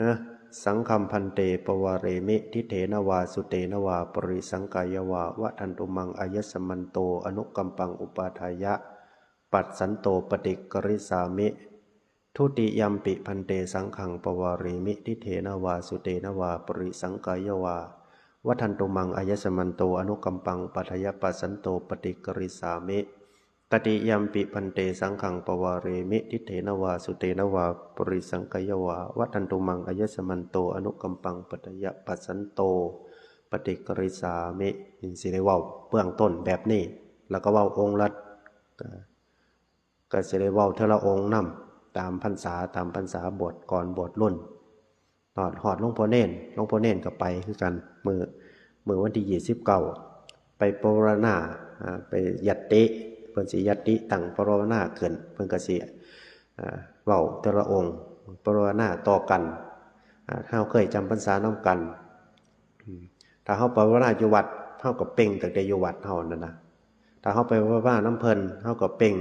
ฮะ สังฆัม ภันเต ปวาเรมิ ทิฏเถนะวา สุเตนะวา ปริสังกายวา วะทันตุมัง อายัสมันโต อนุกัมปัง อุปาทายะ ปัสสันโต ปฏิกริสามิ ทุติยัมปิ ภันเต สังฆัง ปวาเรมิ ทิฏเถนะวา สุเตนะวา ปริสังกายวา วะทันตุมัง อายัสมันโต อนุกัมปัง อุปาทายะ ปัสสันโต ปฏิกริสามิ ตติยัมปิ ภันเต สังฆัง ปวาเรมิ ทิฏเถนะวา สุเตนะวา ปริสังกายวา วะทันตุมัง อายัสมันโต อนุกัมปัง อุปาทายะ ปัสสันโต ปฏิกริสามิ นี่สิได้เว้าเบื้องต้นแบบนี้ แล้วก็เว้าองค์ละ ก็สิได้เว้าเทื่อละองค์นำ ตามพรรษา ตามพรรษา บวชก่อน บวชรุ่น ฮอด ฮอดหลวงพ่อเณร หลวงพ่อเณรก็ไปคือกัน มื้อ มื้อวันที่ยี่สิบเก้า ไปปวารณา อ่า ไปยัตติ เพิ่นสิยัตติตั้งปวารณาขึ้น เพิ่นก็สิ อ่า เว้าแต่ละองค์ ปวารณาต่อกัน อ่า เฮาเคยจำพรรษานำกัน อืม ถ้าเฮาปวารณาอยู่วัด เฮาก็เป่งตั้งแต่อยู่วัดเฮานั่นนะ ถ้าเฮาไปปวารณานำเพิ่น เฮาก็เป่ง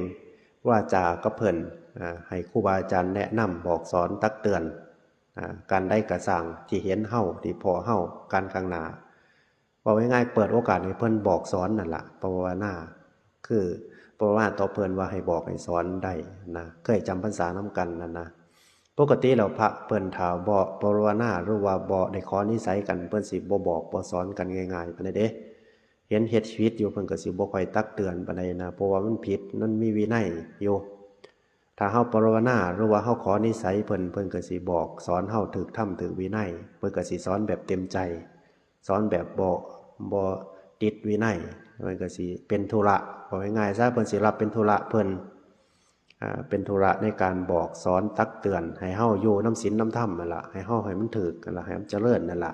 วาจากับเพิ่น อ่า ให้ครูบาอาจารย์แนะนำบอกสอนตักเตือน อ่า การใดก็ซ่างที่เห็นเฮา ที่พ้อเฮา การข้างหน้า ว้ง่ายๆ เปิดโอกาสให้เพิ่นบอกสอนนั่นล่ะ ปวารณา คือปวารณาต่อเพิ่นว่าให้บอกให้สอนได้นะ เคยจำพรรษานำกันนั่นนะ ปกติแล้วพระเพิ่นถ้าบ่ปวารณาหรือว่าบ่ได้ขอนิสัยกัน เพิ่นสิบ่บอกบ่สอนกันง่ายๆ ปานใดเด้ เห็นเฮ็ดผิดอยู่เพิ่นก็สิบ่ค่อยตักเตือนปานใดนะ เพราะว่ามันผิด มันมีวินัยอยู่ ถ้าเฮาปวารณาหรือว่าเฮาขอนิสัยเพิ่น เพิ่นก็สิบอกสอนเฮาถูกธรรมถูกวินัย เพิ่นก็สิสอนแบบเต็มใจ สอนแบบบ่ บ่ติดวินัย เพิ่นก็สิเป็นธุระ เว้าง่ายๆซะ เพิ่นสิรับเป็นธุระเพิ่น อ่า เป็นธุระในการบอกสอนตักเตือนให้เฮาอยู่นำศีลนำธรรมนั่นล่ะ ให้เฮาให้มันถูกนั่นล่ะ ให้มันเจริญนั่นล่ะ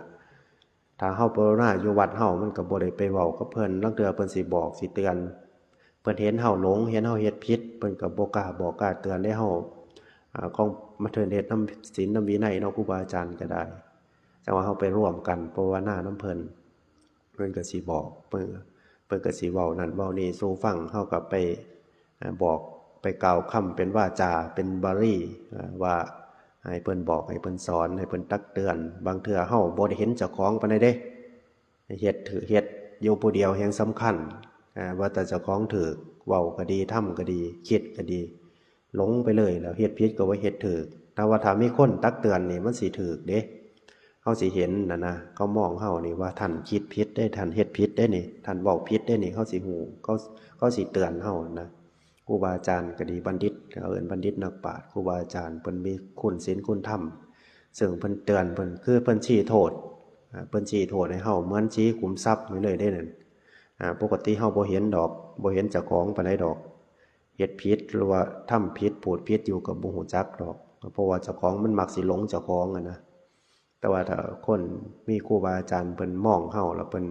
ถ้าเฮาปวารณาอยู่วัดเฮา มันก็บ่ได้ไปเว้ากับเพิ่น ลางเทื่อเพิ่นสิบอกสิเตือน เพิ่นเห็นเฮาหลง เห็นเฮาเฮ็ดผิด เพิ่นก็บ่กล้าบอกกล้าเตือนเด้เฮา อ่า ของมาเทินเฮ็ดนำศีลนำวินัยเนาะ ครูบาอาจารย์ก็ได้ แต่ว่าเฮาไปร่วมกันปวารณานำเพิ่น เพิ่นก็สิบอก เพิ่น เพิ่นก็สิเว้านั่นเว้านี่สู่ฟัง เฮาก็ไป อ่า บอก ไปกล่าวคำเป็นวาจา เป็นบาลี อ่า ว่าให้เพิ่นบอก ให้เพิ่นสอน ให้เพิ่นตักเตือน บางเทื่อเฮาบ่ได้เห็นเจ้าของปานใดเด้ เฮ็ดถือ เฮ็ดอยู่ผู้เดียวแฮ่งสำคัญ อ่า ว่าแต่เจ้าของถูก เว้าก็ดี ทำก็ดี คิดก็ดี หลงไปเลย แล้วเฮ็ดผิดก็ว่าเฮ็ดถูก แต่ว่าถ้ามีคนตักเตือนนี่มันสิถูกเด้ เฮาสิเห็นน่ะนะ เขามองเฮานี่ว่าท่านคิดผิดเด้ ท่านเฮ็ดผิดเด้นี่ ท่านเว้าผิดเด้นี่ เขาสิฮู้ เขา เขาสิเตือนเฮานะ ครูบาอาจารย์ก็ดี บัณฑิต เขาเอิ้นบัณฑิตนักปราชญ์ ครูบาอาจารย์เพิ่นมีคุณศีลคุณธรรม ซึ่งเพิ่นเตือน เพิ่น คือเพิ่นชี้โทษ อ่า เพิ่นชี้โทษให้เฮาเหมือนชี้ขุมทรัพย์นี่เลยเด้นั่น อ่า ปกติเฮาบ่เห็นดอก บ่เห็นเจ้าของปานใดดอก เฮ็ดผิดหรือว่าทำผิด พูดผิดอยู่ก็บ่ฮู้จักดอก เพราะว่าเจ้าของมันมักสิหลงเจ้าของอะนะ แต่ว่าถ้าคนมีครูบาอาจารย์เพิ่นมองเฮาแล้วเพิ่น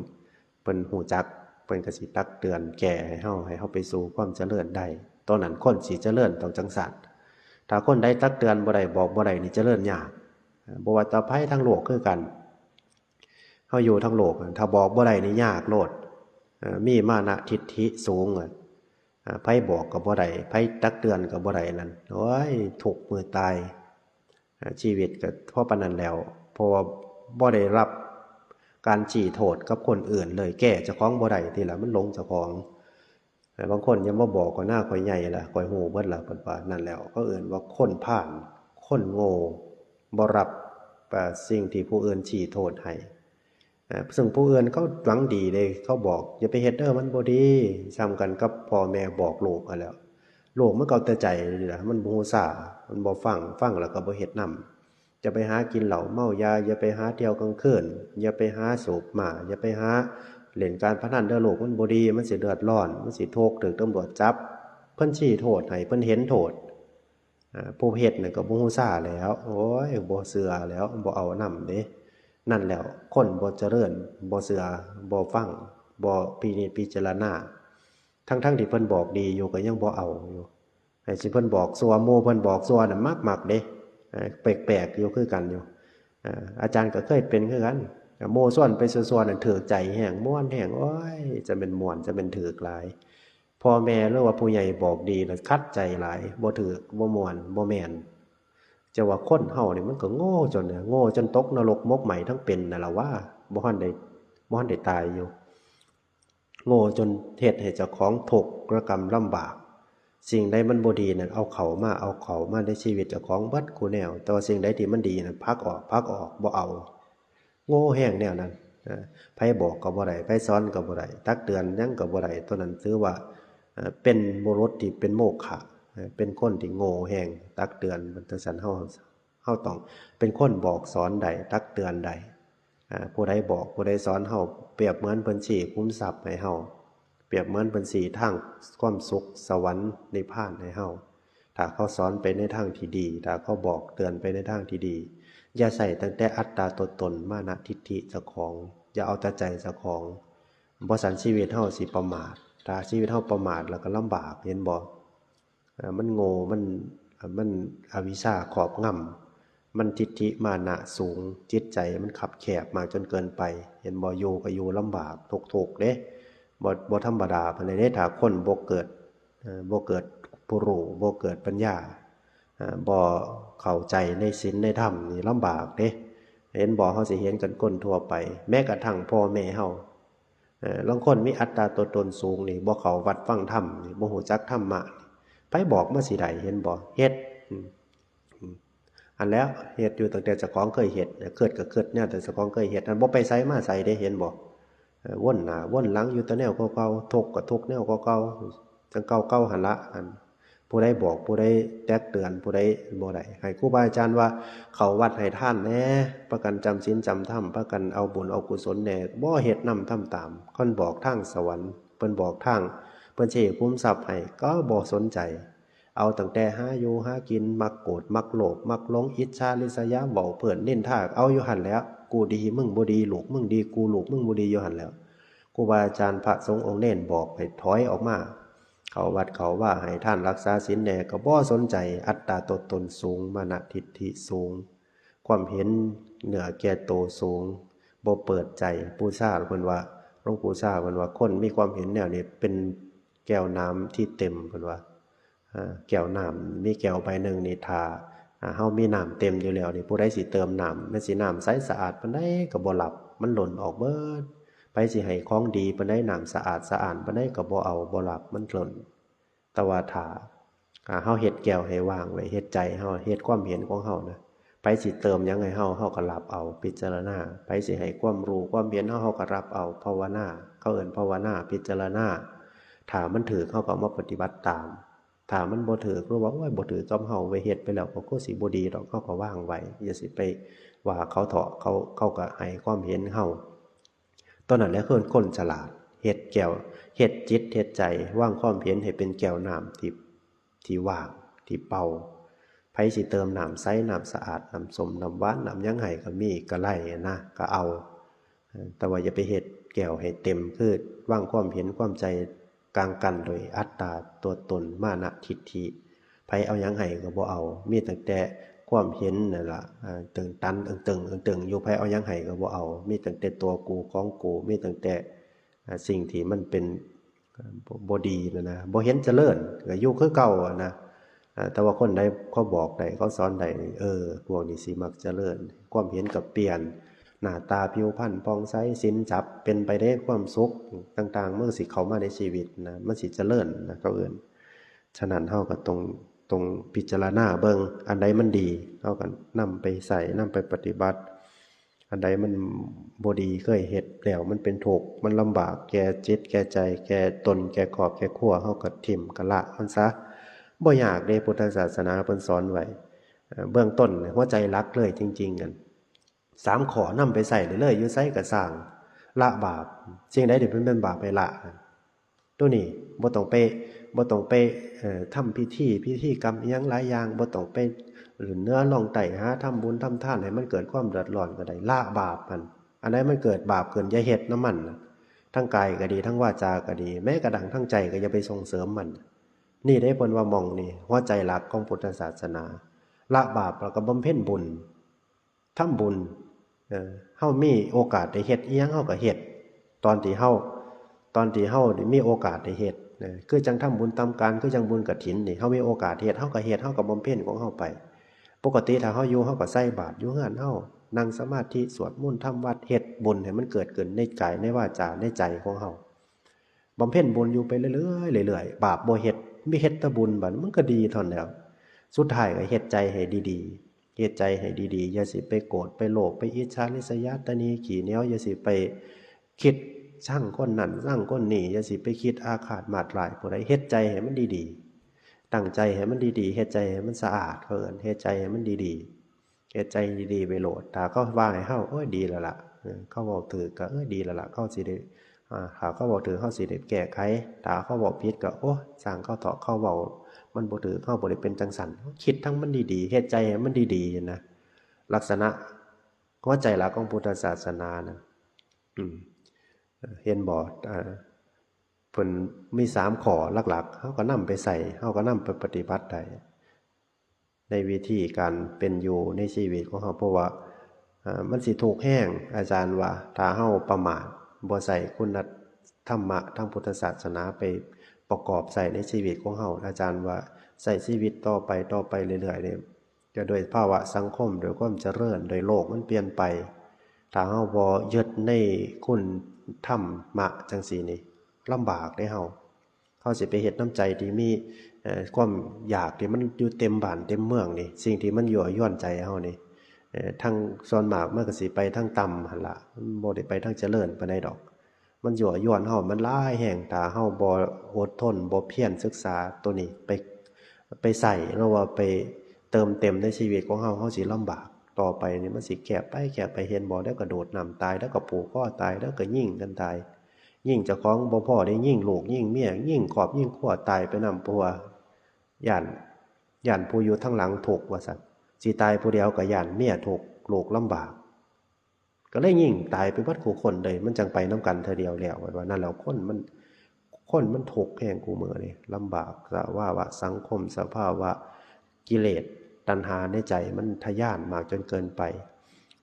เพิ่นฮู้จัก เพิ่นก็สิตักเตือนแก้ให้เฮา ให้เฮาไปสู่ความเจริญได้ ตอนนั้นคนสิเจริญต้องจั่งซั้น ถ้าคนใดตักเตือนบ่ได้ บอกบ่ได้นี่เจริญยาก อ่า บ่ว่าต่อไผทางโลกคือกัน เฮาอยู่ทางโลก ถ้าบอกบ่ได้นี่ยากโลด อ่า มีมานะทิฐิสูง อ่า อ่า ไผบอกก็บ่ได้ ไผตักเตือนก็บ่ได้นั่น โอ้ย ทุกข์มื้อตาย อ่า ชีวิตก็พอปานนั้นแล้ว เพราะว่าบ่ได้รับการชี้โทษกับคนอื่นเลย แก้เจ้าของบ่ได้ติล่ะ มันหลงเจ้าของ แต่บางคนยังบ่บอก "ข้อยหน้าข้อยใหญ่ล่ะ ข้อยฮู้เบิดล่ะ" เพิ่นว่า นั่นแหล้ว เขาเอิ้นว่าคนพาล คนโง่ บ่รับ อ่า สิ่งที่ผู้อื่นชี้โทษให้ อ่า ซึ่งผู้อื่นเขาหวังดีเด้ เขาบอก "อย่าไปเฮ็ดเด้อ มันบ่ดี" ส่ำกันกับพ่อแม่บอกลูกหั้นแหล้ว ลูกมันก็เอาแต่ใจนี่ล่ะ มันบ่ฮู้ซ่า มันบ่ฟัง ฟังแล้วก็บ่เฮ็ดนำ อย่าไปหากินเหล้าเมายา อย่าไปหาเที่ยวกลางคืน อย่าไปหาสูบหม้า อย่าไปหาเล่นการพนันเด้อลูก มันบ่ดี มันสิเดือดร้อน มันสิทุกข์ ถูกตำรวจจับ เพิ่นชี้โทษให้ เพิ่นเห็นโทษ อ่า ผู้เฮ็ดนั่นก็บ่ฮู้ซ่าแล้ว โอ้ย บ่เชื่อแล้ว บ่เอานำเด้ นั่นแหล้ว คนบ่เจริญ บ่เชื่อ บ่ฟัง บ่พินิจพิจารณา ทั้งๆที่เพิ่นบอกดีอยู่ก็ยังบ่เอาอยู่ ไอ้สิเพิ่นบอกซั่ว หมู่เพิ่นบอกซั่วน่ะมักๆเด้ เอ่อ แปลกๆอยู่คือกันอยู่ อ่า อาจารย์ก็เคยเป็นคือกัน หมู่ชวนไปซั่วๆนั่นถืกใจแฮง ม่วนแฮง โอ้ย จะแม่นม่วน จะแม่นถืกหลาย พ่อแม่หรือว่าผู้ใหญ่บอกดีน่ะขัดใจหลาย บ่ถืก บ่ม่วน บ่แม่น จะว่าคนเฮานี่มันก็โง่จนเนี่ย โง่จนตกนรกหมกไหม้ทั้งเป็นนั่นล่ะว่า บ่ทันได้ บ่ทันได้ตายอยู่ โง่จนเฮ็ดให้เจ้าของทุกข์ระกำลำบาก สิ่งใดมันบ่ดีนั่นเอาเข้ามา เอาเข้ามาในชีวิตเจ้าของเบิดคู่แนว แต่ว่าสิ่งใดที่มันดีนั่นผลักออก ผลักออก บ่เอา โง่แฮงแนวนั้น อ่า ไผบอกก็บ่ได้ ไผสอนก็บ่ได้ ตักเตือนหยังก็บ่ได้ ตัวนั้นถือว่า เอ่อ เป็นบุรุษที่เป็นโมฆะ เอ่อ เป็นคนที่โง่แฮง ตักเตือน จั่งซั้นเฮา เฮาต้องเป็นคนบอกสอนได้ ตักเตือนได้ อ่า ผู้ใดบอก ผู้ใดสอนเฮา เปรียบเหมือนเพิ่นชี้ขุมทรัพย์ให้เฮา เปรียบเหมือนเพิ่นชี้ทางความสุข สวรรค์ นิพพานให้เฮา ถ้าเขาสอนไปในทางที่ดี ถ้าเขาบอกเตือนไปในทางที่ดี อย่าใส่ตั้งแต่อัตตาตัวตน มานะทิฐิเจ้าของ อย่าเอาแต่ใจเจ้าของ บ่ซั้นชีวิตเฮาสิประมาท ถ้าชีวิตเฮาประมาทแล้วก็ลำบาก เห็นบ่ เอ่อ มันโง่ มัน มันอวิชชาครอบงำ มันทิฐิมานะสูง จิตใจมันคับแคบมากจนเกินไป เห็นบ่ อยู่ก็อยู่ลำบาก ทุกข์ๆเด้ บ่ บ่ธรรมดาปานใดเด้ ถ้าคนบ่เกิด เอ่อ บ่เกิดผู้รู้ บ่เกิดปัญญา เอ่อ บ่เข้าใจในศีลในธรรมนี่ลำบากเด้ เห็นบ่ เฮาสิเห็นกันคนทั่วไป แม้กระทั่งพ่อแม่เฮา เอ่อ ลางคนมีอัตตาตัวตนสูงนี่ บ่เข้าวัดฟังธรรมนี่ บ่ฮู้จักธรรมะนี่ ไผบอกมาสิได้ เห็นบ่ เฮ็ด อืม อืม อันแล้ว เฮ็ดอยู่ตั้งแต่เจ้าของเคยเฮ็ด คิดก็คิดแนวแต่เจ้าของเคยเฮ็ด อันบ่ไปไสมาไสเด้ เห็นบ่ เอ่อ วนหน้าวนหลังอยู่แต่แนวเก่าๆ ทุกข์ก็ทุกข์แนวเก่าๆ จั่งเก่าๆ หั่นละ อัน ผู้ใดบอก ผู้ใดแตกเตือน ผู้ใดบ่ได้ ให้ครูบาอาจารย์ว่า เข้าวัดให้ทานแหน่ พากันจำศีลจำธรรม พากันเอาบุญเอากุศลแหน่ บ่เฮ็ดนำทำตาม เพิ่นบอกทางสวรรค์ เพิ่นบอกทาง เพิ่นสิให้ขุมทรัพย์ให้ ก็บ่สนใจ เอาตั้งแต่หาอยู่หากิน มักโกรธ มักโลภ มักหลง อิจฉาริษยา เว้าเพิ่นนินทา เอาอยู่หั่นแหล้ว กูดี มึงบ่ดี ลูกมึงดี กู ลูกมึงบ่ดี อยู่หั่นแหล้ว ครูบาอาจารย์ พระสงฆ์องค์เณรบอกให้ถอยออกมา เข้าวัดเข้าวา ให้ทานรักษาศีลแหน่ ก็บ่สนใจ อัตตาตัวตนสูง มานะทิฏฐิสูง ความเห็นเหนือแก่ตัวสูง บ่เปิดใจ ปู่ชาเพิ่นว่า หลวงปู่ชาเพิ่นว่า คนมีความเห็นแนวนี้เป็นแก้วน้ำที่เต็ม เพิ่นว่า อ่า แก้วน้ำ มีแก้วใบหนึ่งนี่ ถ้า อ่า เฮามีน้ำเต็มอยู่แล้วนี่ ผู้ใดสิเติมน้ำ แม้นสิน้ำใสสะอาดปานใดก็บ่รับ มันล้นออกเบิด ไผสิให้ของดีปานใด น้ำสะอาดสะอ้านปานใดก็บ่เอา บ่รับ มันล้น แต่ว่าถ้า อ่า เฮาเฮ็ดแก้วให้ว่างไว้ เฮ็ดใจเฮา เฮ็ดความเห็นของเฮานะ ไผสิเติมหยังให้เฮา เฮาก็รับเอา พิจารณา ไผสิให้ความรู้ความเห็นเฮา เฮาก็รับเอา ภาวนา เขาเอิ้นภาวนา พิจารณา ถ้ามันถูก เฮาก็เอามาปฏิบัติตาม ถ้ามันบ่ถูก หรือว่า โอ้ย บ่ถูกกับเฮา ไว้เฮ็ดไปแล้วก็คือสิบ่ดีดอก เฮาก็วางไว้ อย่าสิไปว่าเขาเถาะ เขา เขาก็ให้ความเห็นเฮา ตอนนั้นแหละคือคนฉลาด เฮ็ดแก้ว เฮ็ดจิต เฮ็ดใจ วางความเห็นให้เป็นแก้วน้ำที่ ที่ว่าง ที่เป่า ไผสิเติมน้ำใส น้ำสะอาด น้ำส้ม น้ำหวาน น้ำหยังให้ก็มี ก็ไล่นะ ก็เอา แต่ว่าอย่าไปเฮ็ดแก้วให้เต็ม คือวางความเห็นความใจกลางกันโดยอัตตาตัวตน มานะทิฏฐิ ไผเอาหยังให้ก็บ่เอา มีตั้งแต่ความเห็นนั่นล่ะ อ่า ตึงตัน เอิงเติง เอิงเติงอยู่ ไผเอาหยังให้ก็บ่เอา มีตั้งแต่ตัวกูของกู มีตั้งแต่ อ่า สิ่งที่มันเป็น อ่า บ่ บ่ดีนั่นนะ บ่เห็นเจริญ ก็อยู่คือเก่าอะนะ อ่า แต่ว่าคนใดเขาบอกได้ เขาสอนได้นี่ เออ พวกนี้สิมักเจริญ ความเห็นก็เปลี่ยน หน้าตาผิวพรรณผ่องใส ศีลจับ เป็นไปได้ความสุขต่างๆ มันสิเข้ามาในชีวิตนะ มันสิเจริญนะ เขาเอิ้น ฉะนั้นเฮาก็ต้อง ต้องพิจารณาเบิ่ง อันใดมันดี เฮาก็นำไปใช้ นำไปปฏิบัติ อันใดมันบ่ดี เคยเฮ็ดแล้วมันเป็นทุกข์ มันลำบาก แก่จิต แก่ใจ แก่ตน แก่ครอบ แก่ครัว เฮาก็ถิ่ม ก็ละมันซะ บ่ยากเด้ พุทธศาสนาเพิ่นสอนไว้ เอ่อ เบื้องต้นเนี่ย หัวใจหลักเลยจริงๆ กัน สามข้อนำไปใช้ได้เลย อยู่ไสก็ซ่าง ละบาป สิ่งใดที่มันเป็นบาปให้ละ ตัวนี้บ่ต้องไป บ่ต้องไป เอ่อ ทำพิธี พิธีกรรมอิหยังหลายอย่าง บ่ต้องไปเหนือล่องใต้ หาทำบุญทำทานให้มันเกิดความเดือดร้อนก็ได้ ละบาปมัน อันใดมันเกิดบาปขึ้น อย่าเฮ็ดนำมันน่ะ ทั้งกายก็ดี ทั้งวาจาก็ดี แม้กระทั่งทั้งใจก็อย่าไปส่งเสริมมัน นี่เด้เพิ่นว่าหม่องนี่ หัวใจหลักของพุทธศาสนา ละบาปแล้วก็บำเพ็ญบุญ ทำบุญ เอ่อ เฮามีโอกาสได้เฮ็ดอิหยังเฮาก็เฮ็ด ตอนที่เฮา ตอนที่เฮาได้มีโอกาสได้เฮ็ด เอ่อ คือจั่งทำบุญตามการ คือจั่งบุญกฐินนี่ เฮามีโอกาสเฮ็ด เฮาก็เฮ็ด เฮาก็บำเพ็ญของเฮาไป ปกติถ้าเฮาอยู่ เฮาก็ใส่บาตรอยู่เฮือนเฮา นั่งสมาธิ สวดมนต์ ทำวัตร เฮ็ดบุญให้มันเกิดขึ้นในกาย ในวาจา ในใจของเฮา บำเพ็ญบุญอยู่ไปเรื่อยๆ เรื่อยๆ บาปบ่เฮ็ด มีเฮ็ดแต่บุญ บัดมันก็ดีเท่านั้นแหล้ว สุดท้ายก็เฮ็ดใจให้ดีๆ เฮ็ดใจให้ดีๆ อย่าสิไปโกรธ ไปโลภ ไปอิจฉาริษยา ตะหนี ขี้เหนียว อย่าสิไปคิดชังคนนั้น ชังคนนี้ อย่าสิไปคิดอาฆาตมาดร้ายผู้ใด เฮ็ดใจให้มันดีๆ ตั้งใจให้มันดีๆ เฮ็ดใจให้มันสะอาด เขาเอิ้น เฮ็ดใจให้มันดีๆ เฮ็ดใจดีๆ ไปโลด ถ้าเขาว่าให้เฮา โอ้ย ดีแล้วล่ะ เออ เขาเว้าถูกก็ เออ ดีแล้วล่ะ เขาสิได้ อ่า ถ้าเขาเว้าถูก เขาสิได้แก้ไข ถ้าเขาเว้าผิดก็ โอ้ย ซ่างเขาเถาะ เขาเว้า มันบ่ถูก เขาบ่ได้เป็นจั่งซั้น คิดทั้งมันดีๆ เฮ็ดใจให้มันดีๆ นะ ลักษณะหัวใจหลักของพุทธศาสนานะ อืม เห็นบ่ อ่า เพิ่นมีสามข้อหลักๆ เฮาก็นำไปใช้ เฮาก็นำไปปฏิบัติได้ ในวิธีการเป็นอยู่ในชีวิตของเฮา เพราะว่า อ่า มันสิทุกข์แฮง อาจารย์ว่า ถ้าเฮาประมาท บ่ใช้คุณธรรมะทางพุทธศาสนาไปประกอบใช้ในชีวิตของเฮา อาจารย์ว่า ใช้ชีวิตต่อไป ต่อไปเรื่อยๆ นี่ ก็ด้วยภาวะสังคม ด้วยความเจริญ ด้วยโลกมันเปลี่ยนไป ถ้าเฮาบ่ยึดในคุณ ธรรมะจั่งซี้นี่ ลำบากเด้เฮา เฮาสิไปเฮ็ดนำใจที่มี เอ่อ ความอยากที่มันอยู่เต็มบ้านเต็มเมืองนี่ สิ่งที่มันยั่วยวนใจเฮานี่ เอ่อ ทางส่วนมากมันก็สิไปทางต่ำหั่นล่ะ มันบ่ได้ไปทางเจริญปานใดดอก มันยั่วยวนเฮา มันหลายแฮง ถ้าเฮาบ่อดทน บ่เพียรศึกษาตัวนี้ไป ไปใช้ หรือว่าไปเติมเต็มในชีวิตของเฮา เฮาสิลำบาก ต่อไปนี่มันสิแคบไป แคบไป เห็นบ่ เดี๋ยวก็โดดน้ำตาย เดี๋ยวก็ผูกคอตาย เดี๋ยวก็ยิงกันตาย ยิงเจ้าของบ่พอ ได้ยิงลูก ยิงเมีย ยิงครอบ ยิงครัวตายไปนำ เพราะว่าย้าน ย้านผู้อยู่ทางหลังทุกข์ว่าซั่น สิตายผู้เดียวก็ย้านเมียทุกข์ ลูกลำบาก ก็เลยยิงตายไปเบิดคู่คนเลย มันจั่งไปนำกันเทื่อเดียวแล้ว ว่านั่นแหล้ว คนมัน คนมันทุกข์แฮงคู่มื้อนี่ ลำบาก สภาวะสังคม สภาวะกิเลส ตัณหาในใจมันทะยานมากจนเกินไป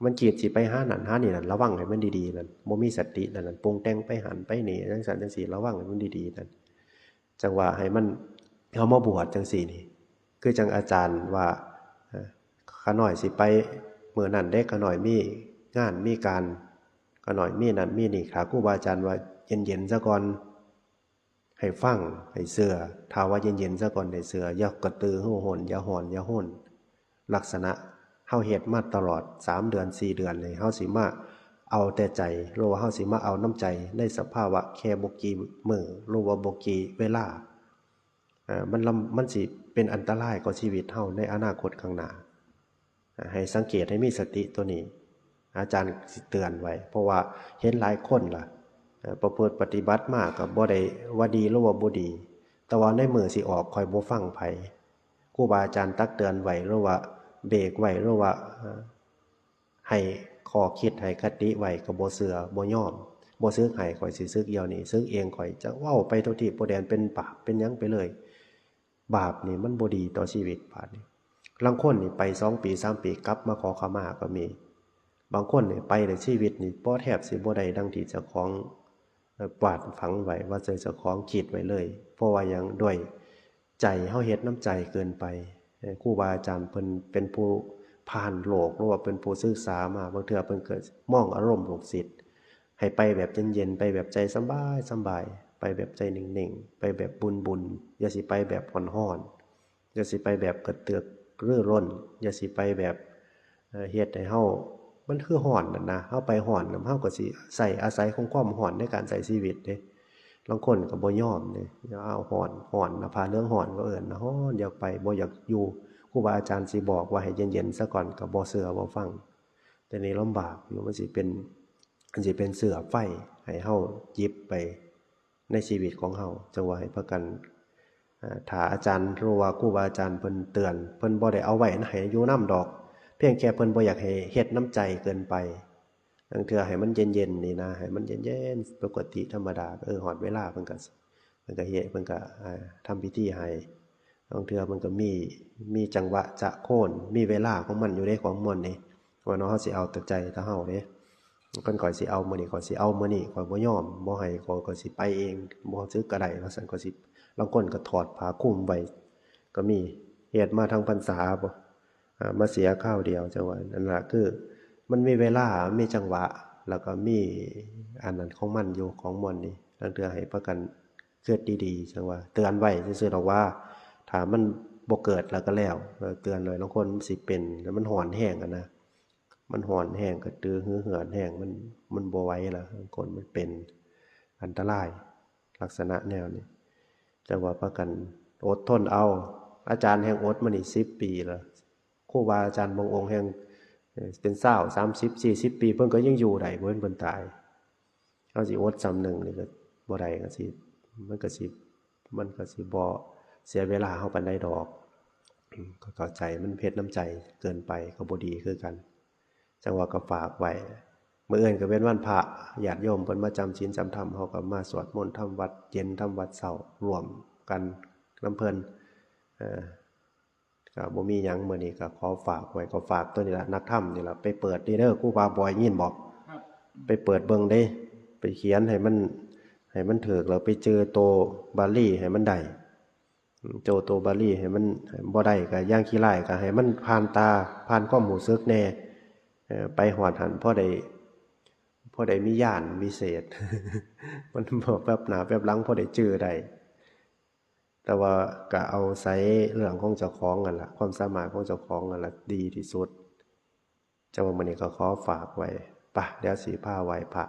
มันคิดสิไปหานั่นหานี่นั่น ระวังให้มันดีๆนั่น บ่มีสตินั่น ปรุงแต่งไปหั้นไปนี่ จั่งซั้นจั่งซี้ ระวังให้มันดีๆนั่น จั่งว่าให้มัน เฮามาบวชจั่งซี้นี่ คือจั่งอาจารย์ว่า เอ่อ ข้าน้อยสิไปมื้อนั้นเด้ ข้าน้อยมีงานมีการ ข้าน้อยมีนั่นมีนี่ ถ้าครูบาอาจารย์ว่าเย็นๆซะก่อน ให้ฟัง ให้เชื่อ ถ้าว่าเย็นๆซะก่อน ให้เชื่อ อย่ากระตือรือร้น อย่าฮ้อน อย่าฮ้น ลักษณะเฮาเฮ็ดมาตลอดสามเดือน สี่เดือนนี่ เฮาสิมาเอาแต่ใจ หรือว่าเฮาสิมาเอานำใจในสภาวะแค่บ่กี่มื้อ หรือว่าบ่กี่เวลา เอ่อ มันลำ มันสิเป็นอันตรายกับชีวิตเฮาในอนาคตข้างหน้า อ่า ให้สังเกต ให้มีสติตัวนี้ อาจารย์สิเตือนไว้ เพราะว่าเห็นหลายคนล่ะ เอ่อ ประพฤติปฏิบัติมาก็บ่ได้ว่าดีหรือว่าบ่ดี แต่ว่าในมื้อสิออก ข้อยบ่ฟังไผ ครูบาอาจารย์ตักเตือนไว้ หรือว่าเบรกไว้ หรือว่า เอ่อ ให้ข้อคิด ให้คติไว้ ก็บ่เชื่อ บ่ยอม บ่สึกให้ ข้อยสิสึกเดี๋ยวนี้ สึกเอง ข้อยจะเว้าไปทั่วทีปทั่วแดน เป็นบาป เป็นหยังไปเลย บาปนี่มันบ่ดีต่อชีวิต บาดนี้ ลางคนนี่ไปสองปี สามปี กลับมาขอขมาก็มี บางคนนี่ไปแล้วชีวิตนี่บ่ แทบสิบ่ได้ดังที่เจ้าของ เอ่อ วาดฝังไว้ ว่าเจ้าของคิดไว้เลย เพราะว่าหยัง ด้วยใจเฮาเฮ็ดนำใจเกินไป เอ่อ ครูบาอาจารย์เพิ่นเป็นผู้ผ่านโลก หรือว่าเป็นผู้ศึกษามา บางเทื่อเพิ่นก็มองอารมณ์ลูกศิษย์ ให้ไปแบบเย็นๆ ไปแบบใจสำบายๆ ไปแบบใจนิ่งๆ ไปแบบบุญๆ อย่าสิไปแบบฮ้อนๆ อย่าสิไปแบบกระเตือกรือร้น อย่าสิไปแบบ เอ่อ เฮ็ดให้เฮา มันคือฮ้อนนั่นนะ เฮาไปฮ้อนน่ะ เฮาก็สิใช้ อาศัยของความฮ้อนในการใช้ชีวิตเด้ ลางคนก็บ่ยอมเด้ เอาฮ้อน ฮ้อนนะ ผ้าเหลืองฮ้อนก็เอิ้นนะ ฮ้อน อยากไป บ่อยากอยู่ ครูบาอาจารย์สิบอกว่าให้เย็นๆซะก่อน ก็บ่เชื่อบ่ฟัง แต่นี่ลำบากอยู่ มันสิเป็น มันสิเป็นเสื้อไฟให้เฮาจิบไปในชีวิตของเฮา จั่งว่าให้พากัน อ่า ถ้าอาจารย์หรือว่าครูบาอาจารย์เพิ่นเตือน เพิ่นบ่ได้เอาไว้ให้อยู่นำดอก เพียงแค่เพิ่นบ่อยากให้เฮ็ดนำใจเกินไป ลางเทื่อให้มันเย็นๆนี่นะ ให้มันเย็นๆ ปกติธรรมดา เออ ฮอดเวลาเพิ่นก็ เพิ่นก็เฮ็ด เพิ่นก็ อ่า ทำพิธีให้ ลางเทื่อมันก็มี มีจังหวะจะโค่น มีเวลาของมันอยู่เด้ ของม่วนนี่ ว่าเนาะ เฮาสิเอาแต่ใจแต่เฮาเด้ คันข้อยสิเอามื้อนี้ ข้อยสิเอามื้อนี้ ข้อยบ่ยอม บ่ให้ ข้อย ข้อยสิไปเอง บ่สึกก็ได้ ว่าซั่น ข้อยสิ ลางคนก็ถอดผ้าคลุมไว้ก็มี เฮ็ดมาทั้งพรรษาบ่ อ่า มาเสียคราวเดียว จั่งว่านั่นล่ะ คือมันมีเวลา มีจังหวะ แล้วก็มีอันนั้นของมันอยู่ ของม่วนนี่ ลางเทื่อให้พากัน คิดดีๆ จั่งว่า เตือนไว้ซื่อๆ ดอกว่า ถ้ามันบ่เกิดแล้วก็แล้ว เออ เตือนไว้ ลางคนมันสิเป็น แล้วมันฮ้อนแฮงอะนะ มันฮ้อนแฮง กระตือรือร้นแฮง มัน มันบ่ไหวล่ะ ลางคนมันเป็นอันตราย ลักษณะแนวนี้ จั่งว่าพากันอดทนเอา อาจารย์แฮ่งอดมานี่สิบปีแล้ว ครูบาอาจารย์บางองค์แฮ่ง เอ่อ เป็นซาว สามสิบ สี่สิบปี เพิ่นก็ยังอยู่ได้ บ่เห็นเพิ่นตาย เฮาสิอดส่ำหนึ่งนี่ก็บ่ได้ ก็สิ มันก็สิ มันก็สิบ่เสียเวลาเฮาปานใดดอก อืม ก็เข้าใจ มันเฮ็ดนำใจเกินไปก็บ่ดีคือกัน จั่งว่าก็ฝากไว้ มื้ออื่นก็เป็นวันพระ ญาติโยมเพิ่นมาจำศีลจำธรรม เฮาก็มาสวดมนต์ทำวัตรเย็นทำวัตรเช้าร่วมกันนำเพิ่น เอ่อ ก็บ่มีหยัง มื้อนี้ก็ขอฝากไว้ ก็ฝากตัวนี้ล่ะ นักธรรมนี่ล่ะ ไปเปิดนี่เด้อ ครูบาบอยยินบอก ครับ ไปเปิดเบิ่งเด้ ไปเขียนให้มัน ให้มันถูก แล้วไปเจอตัวบาลีให้มันได้ อืม เจอตัวบาลีให้มัน ให้บ่ได้ก็อย่างขี้ร้ายก็ให้มันผ่านตา ผ่านความรู้สึกแน่ เอ่อ ไปฮอดหั่นพอได้ อได้มีญาณวิเศษ มันบ่แป๊บหน้าแป๊บหลังพอได้จื่อได้ แต่ว่าก็เอาใส่เรื่องของเจ้าของนั่นล่ะ ความสามารถของเจ้าของนั่นล่ะดีที่สุด แต่ว่ามื้อนี้ก็ขอฝากไว้ ไป เดี๋ยวสิพาไหว้พระ